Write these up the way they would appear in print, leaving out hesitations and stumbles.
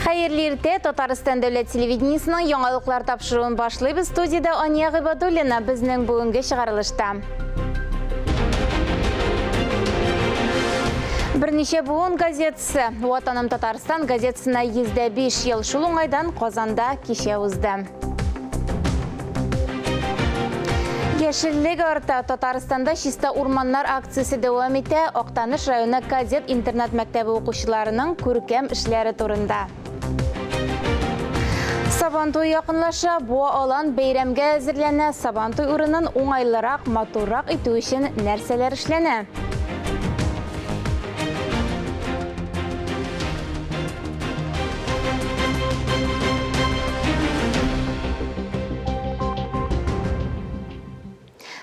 Хәерле иртә, Татарстан дәүләт телевидениесының яңалыклар тапшыруын башлыйбыз. Студиядә Ания Гыйбадуллина безнең бүгенге чыгарылышта. Берничә буын газетасы Ватаным Татарстан газетасына 105 ел. Шул уңайдан Казанда кичә узды. Яшеллек арта. Татарстанда чиста урманнар акциясе дәвам итә. Актаныш районы кадет интернат мәктәбе укучыларының күркәм эшләре турында. Сабантуй якынлаша, Буа алан бәйрәмгә әзерләнә. Сабантуй урынын уңайлырак, матуррак итү өчен нәрсәләр эшләнә?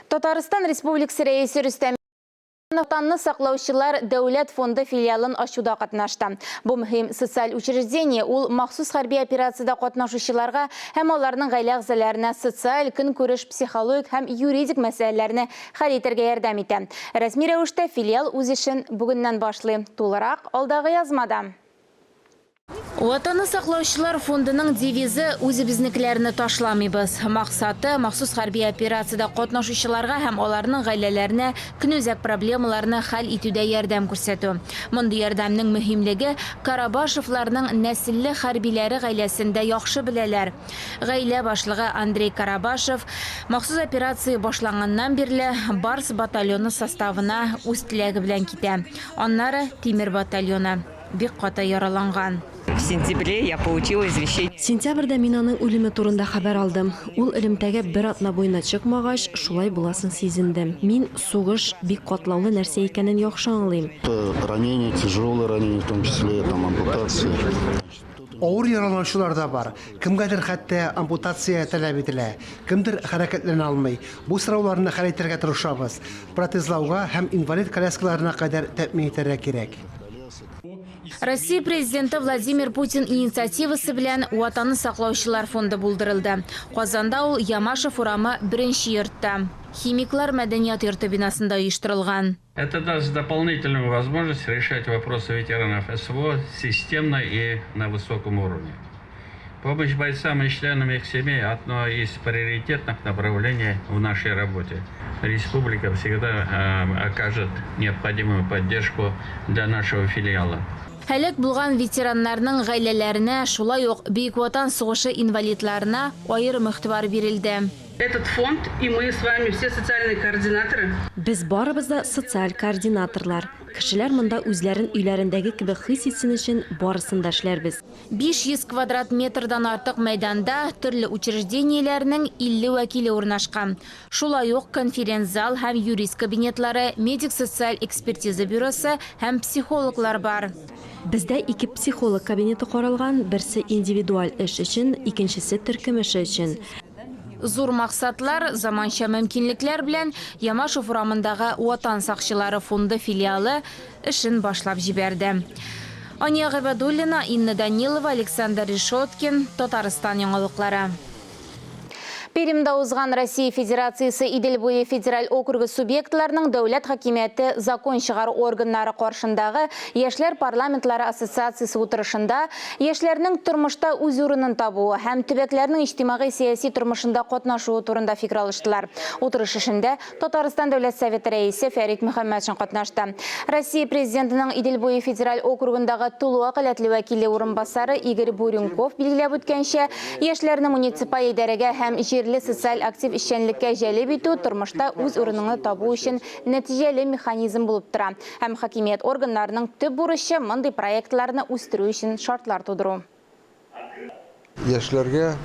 Татарстан Республикасы Рәисе Рөстәм Ватанны саклаучылар дәүләт фонды филиалын ачуда катнашты. Бу мөһим социаль учреждение, ул махсус хәрби операциядә катнашучыларга һәм аларның гаилә әгъзаларына социаль, көнкүреш, психологик һәм юридик мәсьәләләрне хәл итәргә ярдәм итә. Рәсми рәвештә филиал үз эшен бүгеннән башлый. Тулырак алдагы язмада. Ватанны саклаучылар фондының девизы Үзебезнекеләрне ташламыйбыз. Максаты, махсус хәрби операциядә катнашучыларга һәм аларның гаиләләренә көнүзәк проблемаларны хәл итүдә ярдәм күрсәтү. Мондый ярдәмнең мөһимлеге Карабашевларның нәселле хәрбиләре гаиләсендә яхшы беләләр. Гаилә башлыгы Андрей Карабашев махсус операция башланганнан бирле Барс батальоны составына үз теләге белән китә. Аннары Тимер батальоны. Бик каты яраланган. В сентябре я получила извещение. Сентябрьдә мин аның үлеме турында хәбәр алдым. Ул элемтәгә бер атна буена чыкмагач, шулай буласын сизендем. Мин сугыш бик катлаулы нәрсә икәнен яхшы аңлыйм. Ранение, тяжелое ранение, в том числе там ампутация. Авыр яраланучылар да бар. Кемгәдер хәтта ампутация таләп ителә. Кемдер хәрәкәтләнә алмый. Бу сорауларны хәл итәргә тырышабыз. Протезлауга һәм инвалид коляскаларына кадәр тәэмин итәргә кирәк. Россия Президенты Владимир Путин инициативасы белән Ватанны саклаучылар фонды булдырылды. Казанда ул Ямашев урамы беренче йортта, Химиклар мәдәният йорты бинасында оештырылган. Это даст дополнительную возможность решать вопросы ветеранов СВО системно и на высоком уровне. Помощь бойцам и членам их семей – одно из приоритетных направлений в нашей работе. Республика всегда окажет необходимую поддержку для нашего филиала. Һәлак булган ветераннарның гаиләләренә, шулай ук Бөек Ватан сугышы инвалидларына аерым игътибар бирелде. Этот фонд и мы с вами все социальные координаторы. Без барыбыз да социаль координаторлар. Кешеләр монда үзләрен өйләрендәге кебек хис итсен өчен барысын да эшләрбез. 500 квадрат метрдан артык мәйданда төрле учреждениеләрнең 50 вәкиле урнашкан. Шулай ук конференц-зал һәм юрист кабинетлары, медик-социаль экспертиза бюросы һәм психологлар бар. Бездә ике психолог кабинеты каралган, берсе индивидуаль эш өчен, икенчесе төркем эше өчен. Зур максатлар, заманча мөмкинлекләр белән Ямашев урамындагы Ватан сакчылары фонды филиалы эшен башлап җибәрде. Ания Гыйбадуллина, Инна Данилова, Александр Решеткин, Татарстан яңалыклары. Пермьдә узган Россия Федерациясе Идел буе федераль округы субъектларының дәүләт хакимияте закон чыгару органнары каршындагы Яшьләр парламентлары ассоциациясе утырышында яшьләрнең тормышта үз урынын табуы һәм төбәкләрнең иҗтимагый-сәяси тормышында катнашуы турында фикер алыштылар. Утырыш эшендә Татарстан Дәүләт Советы Рәисе Фәрит Мөхәммәтшин катнашты. Россия Президентының Идел буе федераль округындагы тулы вәкаләтле вәкиле урынбасары Игорь Буренков билгеләп үткәнчә, яшьләрне муниципаль идарәгә һәм җирле социаль актив эшчәнлеккә җәлеп итү тормышта үз урыныңны табу өчен нәтиҗәле механизм булып тора. Һәм хакимият органнарының төп бурычы, мондый проектларны үстерү өчен шартлар тудыру. Яшьләргә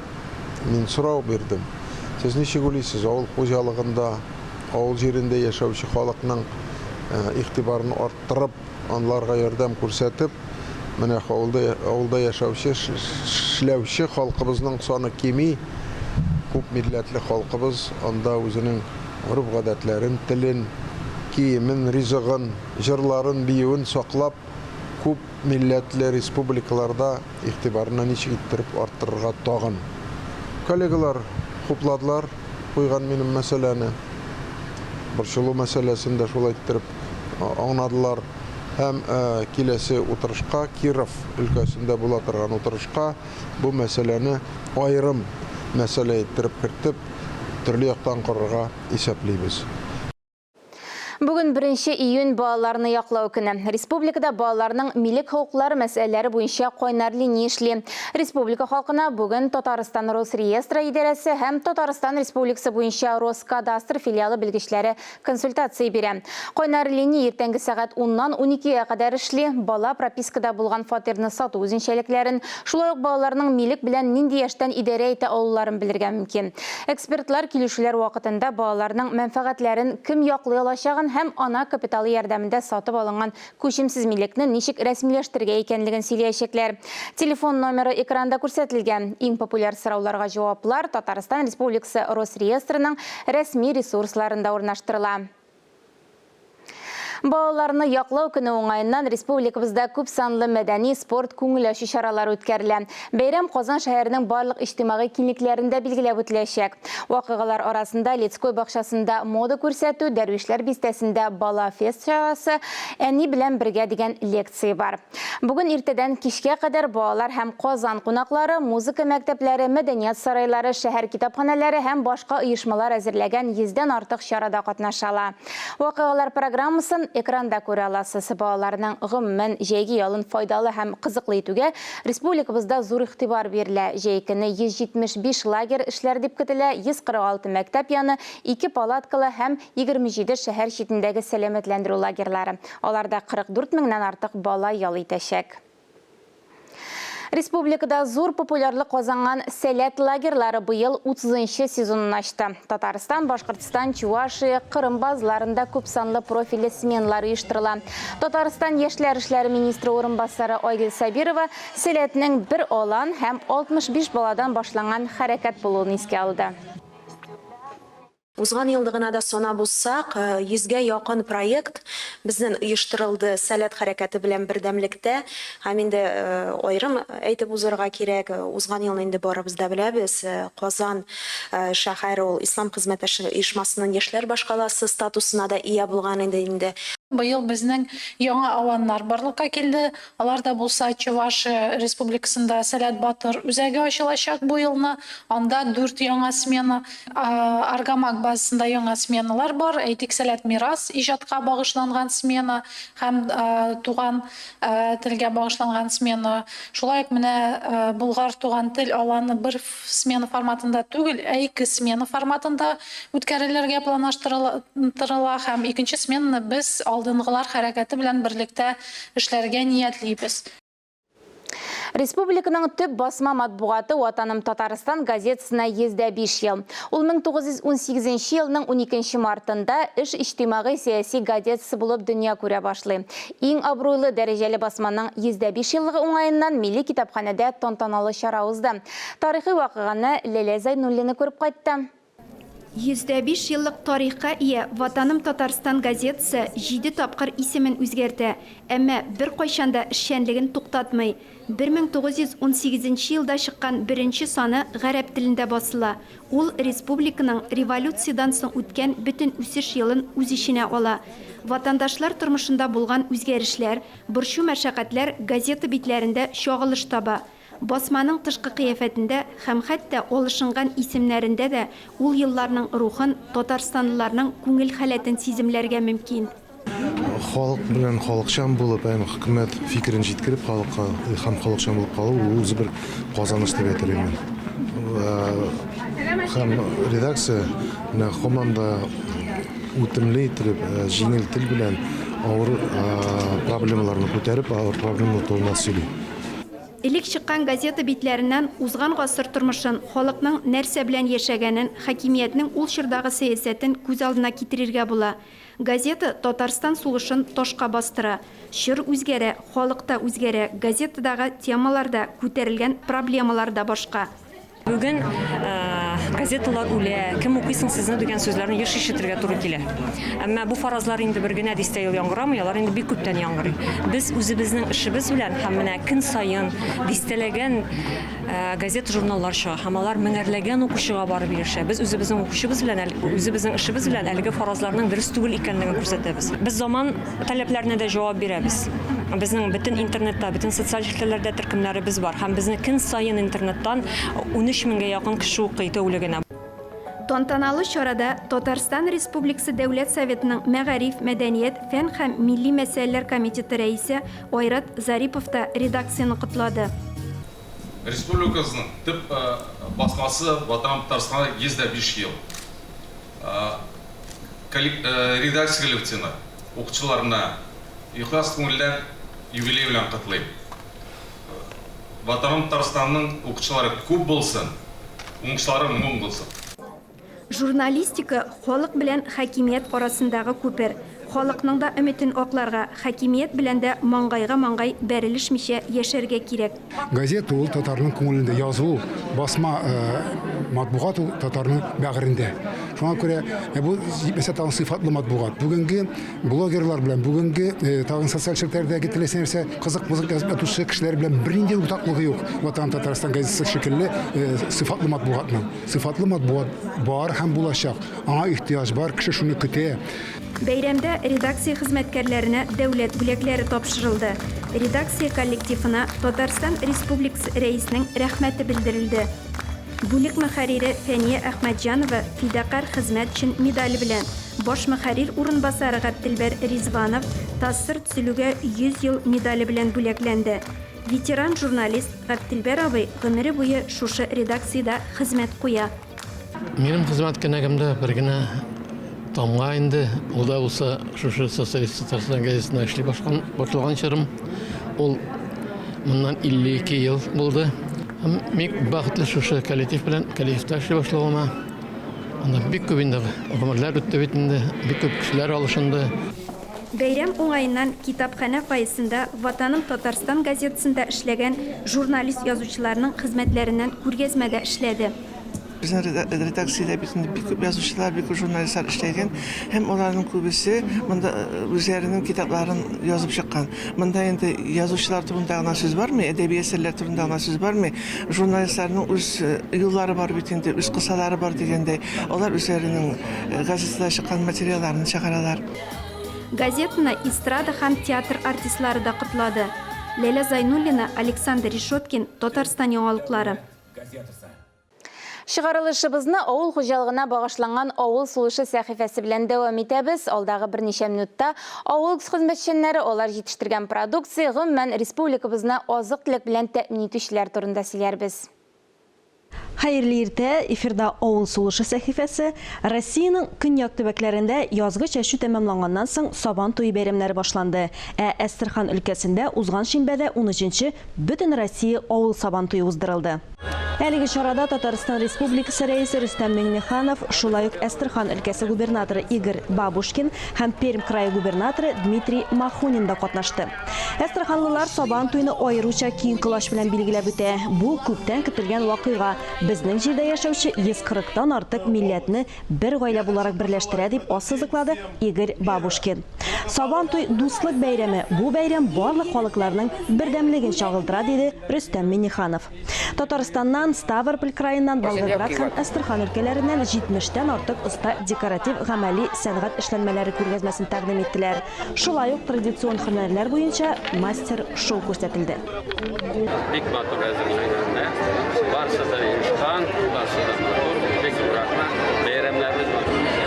мин сорау бирдем. Сез ничек уйлыйсыз, авыл хуҗалыгында, авыл җирендә яшәүче халыкның игътибарын арттырып, анларга ярдәм күрсәтеп, менә авылда, авылда яшәүче, эшләүче халкыбызның саны кими, күп милләтле халкыбыз анда үзенең гореф-гадәтләрен, телен, киемен, ризыгын, җырларын, биюен саклап, күп милләтле республикаларда игътибарны ничек иттереп арттырырга тагын? Коллегалар хупладылар куйган минем мәсьәләне. Борчылу мәсьәләсен дә шулай иттереп аңладылар. Һәм киләсе утырышка, Киров өлкәсендә була торган утырышка бу мәсьәләне аерым мәсьәлә иттереп кертеп, төрле яктан карарга исәплибез. Бүген 1 июнь балаларны яклау көне. Республикада балаларның милек хокуклары мәсьәләләре буенча кайнар линия эшли. Республика халкына бүген Татарстан Росреестра идарәсе һәм Татарстан Республикасы буенча Роскадастр филиалы белгечләре консультация бирә. Кайнар линия иртәнге сәгать уннан уникегә кадәр эшли. Бала пропискада булган фатирны сату үзенчәлекләрен, шулай ук балаларның милек белән нинди яшьтән идарә итә алуларын белергә мөмкин. Экспертлар килешүләр вакытында балаларның мәнфәгатьләрен кем яклый алачагын һәм ана капиталы ярдәмендә сатып алынган күчемсез милекне ничек рәсмиләштерергә икәнлеген сөйләячәкләр. Телефон номеры экранда күрсәтелгән. Иң популяр сорауларга җаваплар Татарстан Республикасы Росреестрының рәсми ресурсларында урнаштырыла. Балаларны яклау көне уңаеннан республикабызда күп санлы мәдәни, спорт, күңел ачу чаралары үткәрелә. Бәйрәм Казан шәһәренең барлык иҗтимагый киңлекләрендә билгеләп үтеләчәк. Вакыйгалар арасында Лицкой бакчасында мода күрсәтү, Дәрвишләр бистәсендә Бала фест чарасы, Әни белән бергә дигән лекция бар. Бүген иртәдән кичкә кадәр балалар һәм Казан кунаклары, музыка мәктәпләре, мәдәният сарайлары, шәһәр китапханәләре һәм башка оешмалар әзерләгән йөздән артык чарада катнаша ала. Вакыйгалар программасын экранда күрә аласыз. Балаларның, гомумән, җәйге ялын файдалы һәм кызыклы итүгә республикабызда зур игътибар бирелә. Җәй көне 175 лагерь эшләр дип көтелә, 146 мәктәп яны, ике палаткалы һәм 27 шәһәр читендәге сәламәтләндерү лагерьлары. Аларда 44 меңнән артык бала ял итәчәк. Республикада зур популярлык казанган Сәләт лагерьлары быел 30 нчы сезонын ачты. Татарстан, Башкортстан, Чувашия, Кырым базаларында күпсанлы профильле сменалар оештырыла. Татарстан яшьләр эшләре министры урынбасары Айгөл Сабирова Сәләтнең бер алан һәм 65 баладан башланган хәрәкәт булуын искә алды. Узган елны гына да санап узсак, йөзгә якын проект безнен оештырылды Сәләт хәрәкәте белән бердәмлектә. Һәм инде аерым әйтеп узарга кирәк, узган елны инде барыбыз да беләбез, Казан шәһәре ул Ислам хезмәттәшлеге оешмасының яшьләр башкаласы статусына да ия булган иде инде. Быел безнең яңа аланнар барлыкка килде. Алар да булса Чувашия Республикасында Сәләт Батыр үзәге ачылачак бу елны. Анда дүрт яңа смена. Аргамак базасында яңа сменалар бар. Әйтик, Сәләт Мирас иҗатка багышланган смена һәм туган телгә багышланган смена. Шулай ук менә Болгар туган тел аланы бер смена форматында түгел, ә ике смена форматында үткәрелергә планлаштырыла һәм икенче сменаны без Алдынгылар хәрәкәте белән берлектә эшләргә ниятлибез. Республиканың төп басма матбугаты Ватаным Татарстан газетасына 105 ел. Ул 1918 елның 12 мартында Эш иҗтимагый-сәяси газетасы булып дөнья күрә башлый. Иң абруйлы дәрәҗәле басманың 105 еллыгы уңаеннан Милли китапханәдә тантаналы чара узды. Тарихи вакыйганы Ләлә Зәйнуллина күреп кайтты. 105 еллык тарихка ия Ватаным Татарстан газетасы җиде тапкыр исемен үзгәртә, әмма беркайчан да эшчәнлеген туктатмый. 1918 нче елда чыккан беренче саны гарәп телендә басыла. Ул республиканың революциядән соң үткән бөтен үсеш елын үз эченә ала. Ватандашлар тормышында булган үзгәрешләр, борчу-мәшәкатьләр газета битләрендә чагылыш таба. Басманың тышкы кыяфәтендә һәм хәтта алышынган исемнәрендә дә ул елларның рухын, татарстанлыларның күңел халәтен сиземләргә мөмкин. Халык белән халыкчан булып, әм хөкүмәт фикерен җиткереп халыкка һәм халыкчан булып калу, ул үзе бер казаныш дип әйтер идем мин. Һәм редакция менә һаман да үтемле иттереп, җиңел тел белән авыр проблемаларны күтәреп, авыр проблемалар турында сөйли. Элек чыккан газета битләреннән узган гасыр тормышын, халыкның нәрсә белән яшәгәнен, хакимиятнең ул чордагы сәясәтен күз алдына китерергә була. Газета Татарстан сулышын ташка бастыра. Чор үзгәрә, халык та үзгәрә, газетадагы темалар да, күтәрелгән проблемалар да башка. Бүген газеталар үлә, кем укый соң сезне дигән сүзләрне еш ишетергә туры килә. Әмма бу фаразлар инде бер генә дистә ел яңгырамый, алар инде бик күптән яңгырый. Без үзебезнең эшебез белән һәм менә көн саен дистәләгән газета-журналлар чыга һәм алар меңәрләгән укучыга барып ирешә. Без үзебезнең укучыбыз белән, үзебезнең эшебез белән әлеге фаразларның дөрес түгел икәнлеген күрсәтәбез. Без заман таләпләренә дә җавап бирәбез. Безнең бөтен интернетта, бөтен социаль челтәрләрдә төркемнәребез бар һәм безне көн саен интернеттан 13 меңгә якын кеше укый тәүлегенә. Тантаналы чарада Татарстан Республикасы Дәүләт Советының Мәгариф, мәдәният, фән һәм милли мәсьәләләр комитеты рәисе Айрат Зарипов та редакцияне котлады. Республикабызның төп басмасы Ватаным Татарстанга 105 ел. Редакция коллективына, укучыларына ихлас күңелдән юбилей белән котлыйм. Ватаным Татарстанның укучылары күп булсын, уңышлары мул булсын. Журналистика, халык белән хакимият арасындагы күпер. Халыкның да өметен акларга, хакимият белән дә маңгайга-маңгай бәрелешмичә яшәргә кирәк. Газета ул татарның күңелендә, язу, басма матбугат ул татарның бәгырендә. Шуңа күрә бу җитмәсә тагын сыйфатлы матбугат. Бүгенге блогерлар белән, бүгенге тагын социаль челтәрдәге теләсә нәрсә кызык-мызык язып ятучы кешеләр белән бернинди уртаклыгы юк Ватаным Татарстан газетасы шикелле сыйфатлы матбугатның. Сыйфатлы матбугат бар һәм булачак. Аңа ихтыяҗ бар, кеше шуны көтә. Бәйрәмдә редакция хезмәткәрләренә дәүләт бүләкләре тапшырылды. Редакция коллективына Татарстан Республикасы Рәисенең Рәхмәте белдерелде. Бүлек мөхәррире Фәния Әхмәтҗанова Фидакарь хезмәт өчен медале белән, баш мөхәррир урынбасары Габделбәр Ризванов ТАССР төзелүгә 100 ел медале белән бүләкләнде. Ветеран журналист Габделбәр абый гомере буе шушы редакциядә хезмәт куя. Минем хезмәт кенәгемдә бер генә тамга инде, ул да булса шушы Социалист Татарстан газетасында эшли башкан, башлаган чорым. Ул моннан 52 ел булды. Һәм бик бәхетле шушы коллектив белән, коллективта эшли башлавыма. Анда бик күп инде гомерләр үтте бит инде, бик күп кешеләр алышынды. Бәйрәм уңаеннан китапханә фойесында Ватаным Татарстан газетасында эшләгән журналист-язучыларның хезмәтләреннән күргәзмә дә эшләде. Безнең редакциядә бит инде бик күп язучылар, бик күп журналистлар эшләгән һәм аларның күбесе монда үзләренең китапларын язып чыккан. Монда инде язучылар турында гына сүз бармый, әдәби әсәрләр турында гына сүз бармый. Журналистларның үз юллары бар бит инде, үз кысалары бар дигәндәй, алар үзләренең газетада чыккан материалларын чыгаралар. Газетаны эстрада һәм театр артистлары да котлады. Ләйлә Зайнуллина, Александр Решеткин, Татарстан яңалыклары. Чыгарылышыбызны авыл хуҗалыгына багышланган Авыл сулышы сәхифәсе белән дәвам итәбез. Алдагы берничә минутта авыл хезмәтчәннәре, алар җитештергән продукция, гомумән, республикабызны азык-төлек белән тәэмин итүчеләр турында сөйләрбез. Хәерле иртә, эфирда Авыл сулышы сәхифәсе. Россиянең көньяк төбәкләрендә язгы чәчү тәмамланганнан соң Сабан туе бәйрәмнәре башланды. Ә Әстерхан өлкәсендә узган шимбәдә унөченче Бөтенроссия авыл Сабан туе уздырылды. Әлеге чарада Татарстан Республикасы Рәисе Рөстәм Миңнеханов, шулай ук Әстерхан өлкәсе губернаторы Игорь Бабушкин һәм Пермь крае губернаторы Дмитрий Махонин да катнашты. Әстерханлылар Сабан туйны аеруча киң колач белән билгеләп үтә. Бу, күптән көтелгән вакыйга, безнең җирдә яшәүче 140 тан артык милләтне бер гаилә буларак берләштерә, дип ассызыклады Игорь Бабушкин. Сабан туй, дуслык бәйрәме, бу бәйрәм барлык халыкларның бердәмлеген чагылдыра, диде Рөстәм Миңнеханов. Татарстаннан, Ставрополь краеннан, Волгоград һәм Әстерхан өлкәләреннән 70 тән артык оста декоратив-гамәли сәнгать эшләнмәләре күргәзмәсен тәкъдим иттеләр. Шулай ук традицион һөнәрләр буенча мастер-шоу күрсәтелде. Бик матур әзерләнгәннәр. Барысы да оешкан, барысы да матур. Бик зур рәхмәт. Бәйрәмнәребез матур үтә.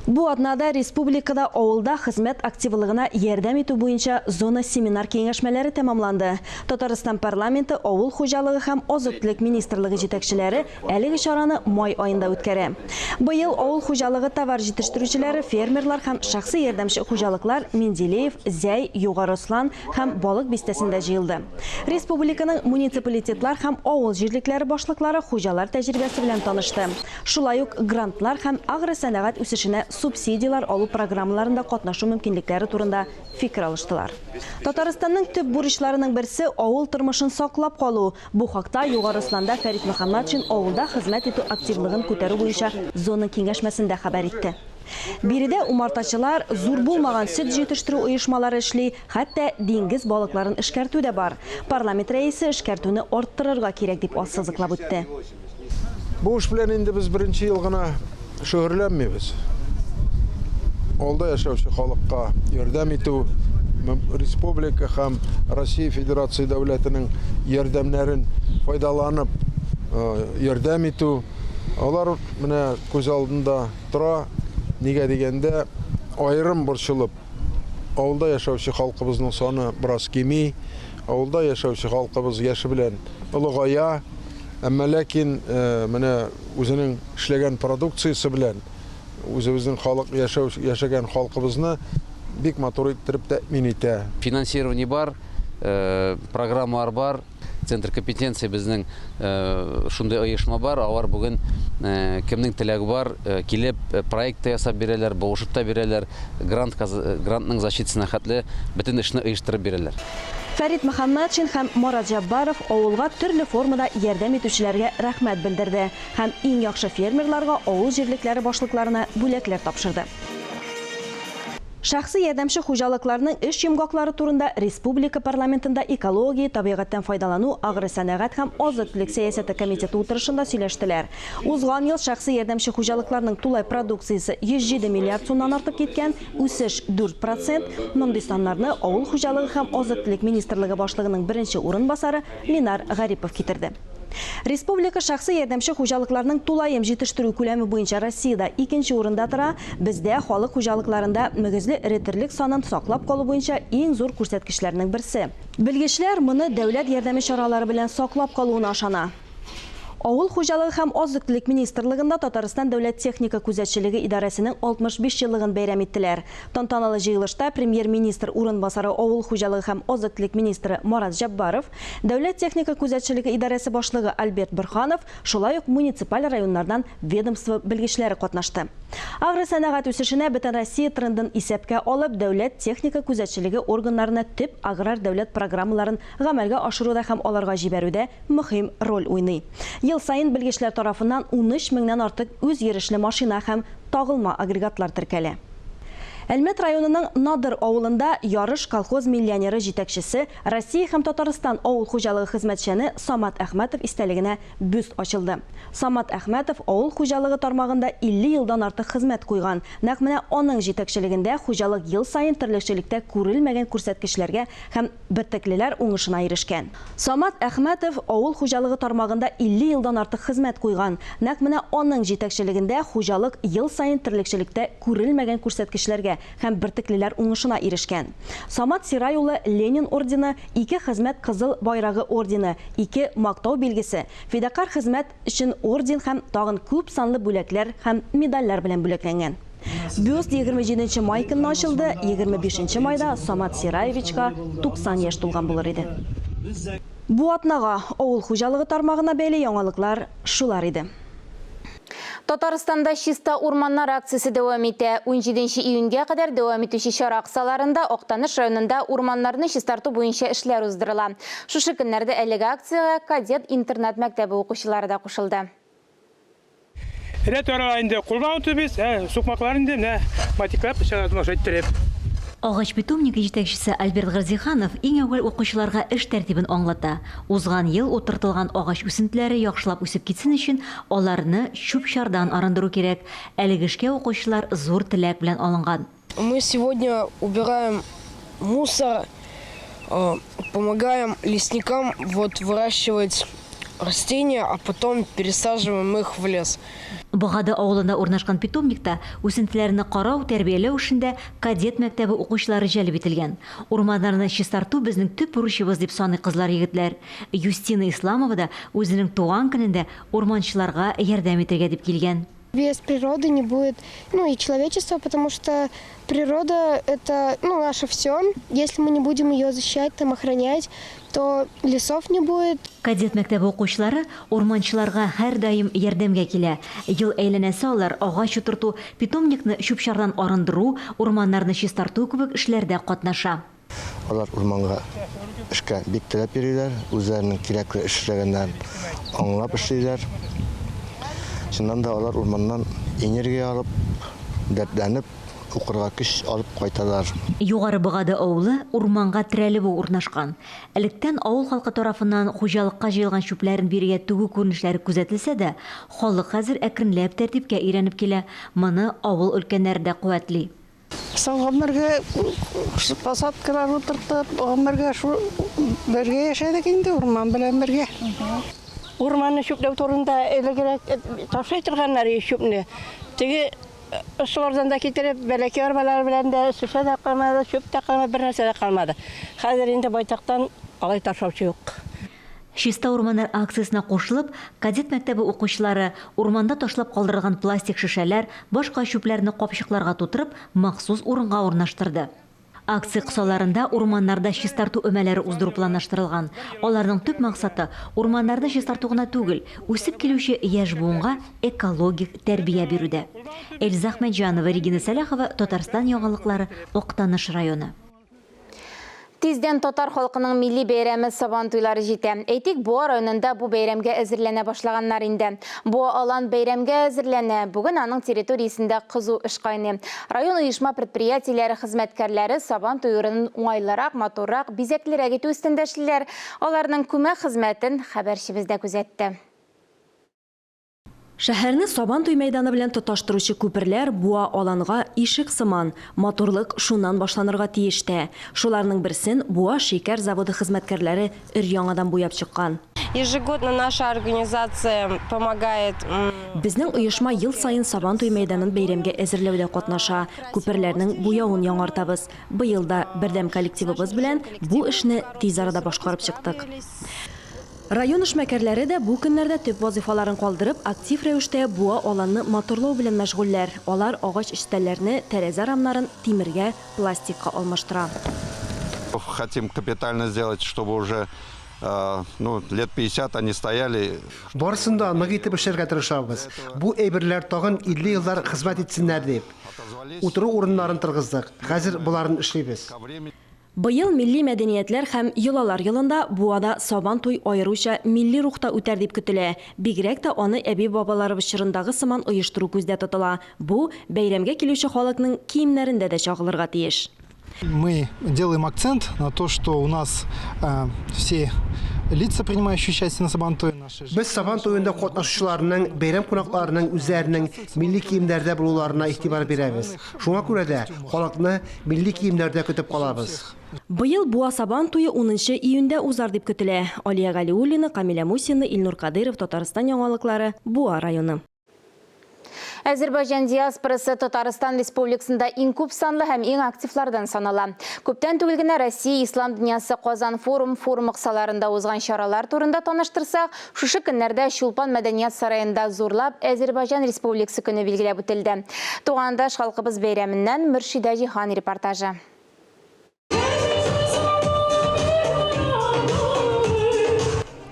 Бу атнада республикада авылда хезмәт активлыгына ярдәм итү буенча зона семинар-киңәшмәләре тәмамланды. Татарстан парламенты Авыл хуҗалыгы һәм азык-төлек министрлыгы җитәкчеләре әлеге чараны май аенда үткәрә. Быел авыл хуҗалыгы товар җитештерүчеләре, фермерлар һәм шәхси ярдәмче хуҗалыклар Менделеев, Зәй, Югары Ослан һәм Балык Бистәсендә җыелды. Республиканың муниципалитетлар һәм авыл җирлекләре башлыклары хуҗалар тәҗрибәсе белән танышты. Шулай ук грантлар һәм агросәнәгать үсешенә субсидияләр. субсидияләр алу программаларында катнашу мөмкинлекләре турында фикер алыштылар. Татарстанның төп бурычларының берсе, авыл тормышын саклап калу. Бу хакта Югары Осланда Фәрит Мөхәммәтшин авылда хезмәт итү активлыгын күтәрү буенча зона киңәшмәсендә хәбәр итте. Биредә умартачылар, зур булмаган сөт җитештерү оешмалары эшли, хәтта диңгез балыкларын эшкәртү дә бар. Парламент рәисе эшкәртүне арттырырга кирәк дип ассызыклап үтте. Бу эш белән инде без беренче ел гына шөгырьләнмибез. Алда яшәүче халыкка ярдәм итү, республика һәм Россия Федерация дәүләтенең ярдәмнәрен файдаланып ярдәм итү, алар менә күз алдында тора. Нигә дигәндә, аерым борчылып, авылда яшәүче халкыбызның саны бераз кими, авылда яшәүче халкыбыз яше белән олыгая, әмма ләкин менә үзенең эшләгән продукциясе белән үзебезнең халык яшәү яшәгән халкыбызны бик матур иттереп тәэмин итә. Финансирование бар, программалар бар. Центр компетенции безнең шундый оешма бар. Алар бүген кемнең теләге бар, килеп проект та ясап бирәләр, булышып та бирәләр, грант грантның защитасына хәтле бөтен эшне оештырып бирәләр. Фәрит Мөхәммәтшин һәм Марат Җәббаров авылга төрле формада ярдәм итүчеләргә рәхмәт белдерде һәм иң яхшы фермерларга авыл җирлекләре башлыкларына бүләкләр тапшырды. Шәхси ярдәмче хуҗалыкларның эш йомгаклары турында республика парламентында экология, табигатьтән файдалану, агросәнәгать һәм азык-төлек сәясәте комитеты утырышында сөйләштеләр. Узган ел шәхси ярдәмче хуҗалыкларның тулай продукциясе 107 миллиард сумнан артып киткән, үсеш 4 процент. Мондый саннарны Авыл хуҗалыгы һәм азык-төлек министрлыгы башлыгының беренче урынбасары Ленар Гарипов китерде. Республика шәхси ярдәмче хуҗалыкларның тулаем җитештерү күләме буенча Россиядә икенче урында тора. Бездә халык хуҗалыкларында мөгезле эре терлек санын саклап калу буенча иң зур күрсәткечләрнең берсе. Белгечләр моны дәүләт ярдәме чаралары белән саклап калуына ышана. Авыл хуҗалыгы һәм азык-төлек министрлыгында Татарстан дәүләт техника күзәтчелеге идарәсенең 65 еллыгын бәйрәм иттеләр. Тантаналы җыелышта Премьер-министр урынбасары авыл хуҗалыгы һәм азык-төлек министры Марат Җәббаров, Дәүләт техника күзәтчелеге идарәсе башлыгы Альберт Борһанов, шулай ук муниципаль районнардан ведомство белгечләре катнашты. Агросәнәгать үсешенә бөтенроссия трендын исәпкә алып, дәүләт техника күзәтчелеге органнарына төп аграр дәүләт программаларын гамәлгә ашыруда һәм аларга җибәрүдә мөһим роль уйный. Ел саен белгечләр тарафыннан 13 меңнән артык үзйөрешле машина һәм тагылма агрегатлар теркәлә. Әлмәт районының Надыр авылында Ярыш колхоз миллионеры җитәкчесе, Россия һәм Татарстан авыл хуҗалыгы хезмәтчәне Самат Әхмәтов истәлегенә бюст ачылды. Самат Әхмәтов авыл хуҗалыгы тармагында 50 елдан артык хезмәт куйган. Нәкъ менә аның җитәкчелегендә хуҗалык ел саен терлекчелектә күрелмәгән күрсәткечләргә һәм бөртеклеләр уңышына ирешкән. Самат Әхмәтов авыл хуҗалыгы тармагында 50 елдан артык хезмәт куйган. Нәкъ менә аның җитәкчелегендә хуҗалык ел саен терлекчелектә күрелмәгән күрсәткечләргә һәм бөртеклеләр уңышына ирешкән. Самат Сирай улы Ленин ордены, ике Хезмәт Кызыл Байрагы ордены, ике Мактау билгесе, Фидакарь хезмәт өчен орден һәм тагын күп санлы бүләкләр һәм медальләр белән бүләкләнгән. Бюст 27 нче май көнне ачылды, 25 нче майда Самат Сираевичка 90 яшь тулган булыр иде. Бу атнага авыл хуҗалыгы тармагына бәйле яңалыклар шулар иде. Татарстанда Чиста урманнар акциясе дәвам итә. Унҗиденче июньгә кадәр дәвам итүче чара кысаларында Актаныш районында урманнарны чистарту буенча эшләр уздырыла. Шушы көннәрдә әлеге акциягә кадет интернат-мәктәбе укучылары да кушылды. Рәт арага инде кулдан үтебез, ә сукмаклар инде менә матиклап чыгабыз шулай иттереп. Агач питомнигы җитәкчесе Альберт Гырзиханов иң әүвәл укучыларга эш тәртибен аңлата. Узган ел утыртылган агач үсентеләре яхшылап үсеп китсен өчен, аларны чүп-чардан арындыру кирәк. Әлеге эшкә укучылар зур теләк белән алынган. Мы сегодня убираем мусор, помогаем лесникам вот выращивать растения, а потом пересаживаем их в лес. Богады авылында урнашкан питомникта үсентеләрне карау, тәрбияләү эшендә кадет мәктәбе укучылары җәлеп ителгән. Урманнарны чистарту безнең төп бурычыбыз, дип саный кызлар-егетләр. Юстина Исламова да үзенең туган көнендә урманчыларга ярдәм итәргә дип килгән. Без природы не будет, ну, и человечества, потому что природа – это, ну, наше все. Если мы не будем ее защищать, там, охранять, то лесов не будет. Кадет мәктәбе укучылары урманчыларга һәрдаим ярдәмгә килә. Ел әйләнәсе алар агач утырту, питомникны чүп-чардан арындыру, урманнарны чистарту кебек эшләрдә катнаша. Алар урманга эшкә бик теләп йөриләр, үзләренең кирәкле эш эшләгәннәрен аңлап эшлиләр. Чыннан да алар урманнан энергия алып, дәртләнеп, укырга көч алып кайталар. Югары Богады авылы урманга терәлеп үк урнашкан. Электән авыл халкы тарафыннан хуҗалыкка җыелган чүпләрен бирегә түгү күренешләре күзәтелсә дә, халык хәзер әкренләп тәртипкә өйрәнеп килә, моны авыл өлкәннәре дә куәтли. Соң гомергә посадкалар утыртып, гомергә шул бергә яшәдек инде, урман белән бергә. Урманны чүпләү турында элегрәк ташлый торганнар иде чүпне. Теге ошолардан да китереп, бәләкәй арбалар белән дә шешә дә калмады, чүп тә калмады, бер нәрсә дә калмады. Хәзер инде байтактан алай ташлаучы юк. Чиста урманнар акциясенә кушылып, кадет мәктәбе укучылары урманда ташлап калдырылган пластик шешәләр, башка чүпләрне капчыкларга тутырып, махсус урынга урнаштырды. Акция кысаларында урманнарда чистарту өмәләре уздыру планлаштырылган. Аларның төп максаты, урманнарны чистарту гына түгел, үсеп килүче яшь буынга экологик тәрбия бирү дә. Эльза Әхмәтҗанова, Регина Сәлахова, Татарстан яңалыклары, Актаныш районы. Тиздән татар халкының милли бәйрәме Сабан туйлары җитә. Әйтик, Буа районында бу бәйрәмгә әзерләнә башлаганнар инде. Буа Алан бәйрәмгә әзерләнә. Бүген аның территориясендә кызу эш кайный. Район оешма-предприятиеләре хезмәткәрләре Сабан туе урынын уңайлырак, матуррак, бизәклерәк итү өстендә эшлиләр. Аларның күмәк хезмәтен хәбәрчебез дә күзәтте. Шәһәрне Сабантуй мәйданы белән тоташтыручы күперләр Буа Аланга ишек сыман. Матурлык шуннан башланырга тиеш тә. Шуларның берсен Буа шикәр заводы хезмәткәрләре өр-яңадан буяп чыккан. Ежегодно наша организация помогает. Безнең оешма ел саен Сабантуй мәйданын бәйрәмгә әзерләүдә катнаша, күперләрнең буявын яңартабыз. Быел да бердәм коллективыбыз белән бу эшне тиз арада башкарып чыктык. Район эшмәкәрләре дә бу көннәрдә төп вазыйфаларын калдырып, актив рәвештә Буа аланны матурлау белән мәшгульләр. Алар агач өстәлләрне, тәрәзә рамнарын тимергә, пластикка алмаштыра. Хотим капитально сделать, чтобы уже, ну, лет 50 они стояли. Барысын да нык итеп эшләргә тырышабыз. Бу әйберләр тагын 50 еллар хезмәт итсеннәр дип. Утыру урыннарын торгыздык. Хәзер боларын эшлибез. Быел Милли мәдәниятләр һәм йолалар елында Буада Сабан туй аеруча милли рухта үтәр дип көтелә. Бигрәк тә аны әби-бабаларыбыз чорындагы сыман оештыру күздә тотыла. Бу, бәйрәмгә килүче халыкның киемнәрендә дә чагылырга тиеш. Мы делаем акцент на то, что у нас все лица, принимающие участие на Сабантуе, наши Без Сабан туенда катнашучыларның, бәйрәм кунакларының үзләренең милли киемнәрдә булуларына игътибар бирәбез. Шуңа күрә дә халыкны милли киемнәрдә көтеп калабыз. Быел Буа Сабан туе унынчы июньдә узар дип көтелә. Алия Галиуллина, Камилә Мусина, Илнур Кадыйров, Татарстан яңалыклары, Буа районы. Әзербайҗан диаспорасы Татарстан Республикасында иң күп санлы һәм иң активлардан санала. Күптән түгел генә Россия Ислам дөньясы Казан форум форумы кысаларында узган чаралар турында таныштырсак, шушы көннәрдә Чулпан мәдәният сараенда зурлап Әзербайҗан Республикасы көне билгеләп үтелде. Тугандаш халкыбыз бәйрәменнән Мөршидә Җиһан репортажы.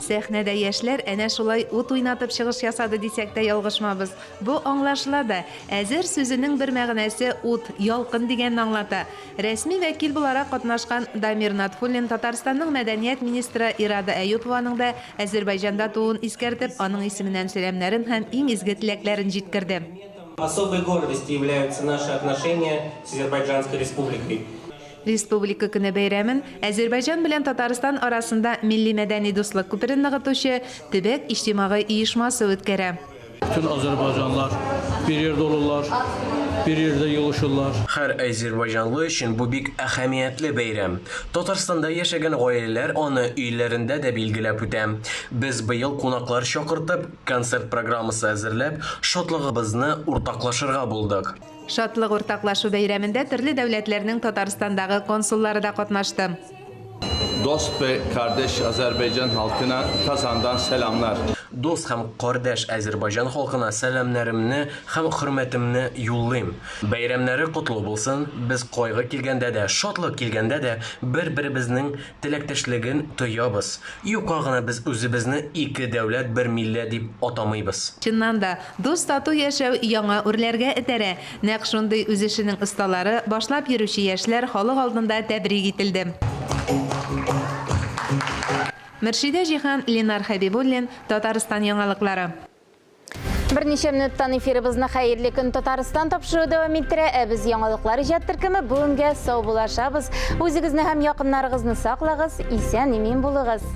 Сәхнәдә яшьләр әнә шулай ут уйнатып чыгыш ясады дисәк тә ялгышмабыз. Бу аңлашыла да. Әзер сүзенең бер мәгънәсе ут, ялкын дигәнне аңлата. Рәсми вәкил буларак катнашкан Дамир Натфуллин Татарстанның мәдәният министры Ирада Әюпованың да Әзербайҗанда тууын искәртеп, аның исеменнән сәламнәрен һәм иң изге теләкләрен җиткерде. Особой гордостью являются наши отношения с Азербайджанской Республикой. Республика көне бәйрәмен Әзербайҗан белән Татарстан арасында милли-мәдәни дуслык күперен ныгытучы Төбәк иҗтимагый оешмасы үткәрә. Bütün azərbaycanlar bir yerdə olurlar, bir yerdə yığışırlar. Һәр әзербайҗанлы өчен бу бик әһәмиятле бәйрәм. Татарстанда яшәгән гаиләләр аны өйләрендә дә билгеләп үтә. Без быел кунаклар чакыртып, концерт программасы әзерләп, шатлыгыбызны уртаклашырга булдык. Шатлык уртаклашу бәйрәмендә төрле дәүләтләрнең Татарстандагы консуллары да катнашты. Dost ve kardeş Azerbaycan halkına Kazan'dan selamlar. Дус һәм кардәш Әзербайҗан халкына сәламнәремне һәм хөрмәтемне юллыйм. Бәйрәмнәре котлы булсын, без кайгы килгәндә дә, шатлык килгәндә дә бер-беребезнең теләктәшлеген тоябыз. Юкка гына без үзебезне ике дәүләт, бер милләт дип атамыйбыз. Чыннан да, дус-тату яшәү яңа үрләргә этәрә. Нәкъ шундый үз эшенең осталары, башлап йөрүче яшьләр халык алдында тәбрик ителде. Мөршидә Җиһан, Ленар Хәбибуллин, Татарстан яңалыклары. Берничә минуттан эфирыбызны Хәерле көн Татарстан тапшыруы дәвам иттерә, ә без яңалыклар иҗат төркеме бүгенгә саубуллашабыз. Үзегезне һәм якыннарыгызны саклагыз, исән-имин булыгыз.